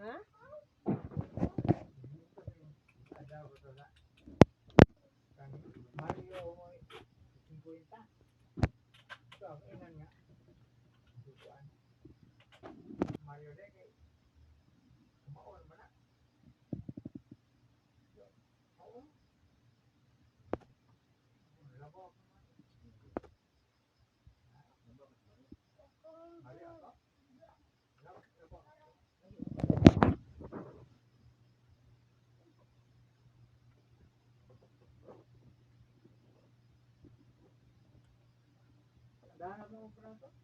Ha? Adaw ko to sa kang Mario mo 50. Ito ang inan nga. Dukuan. Mario de kay kumaon man na. Oo. Labo. Mario ako. Labo, labo. Dana mo pronto? Dana.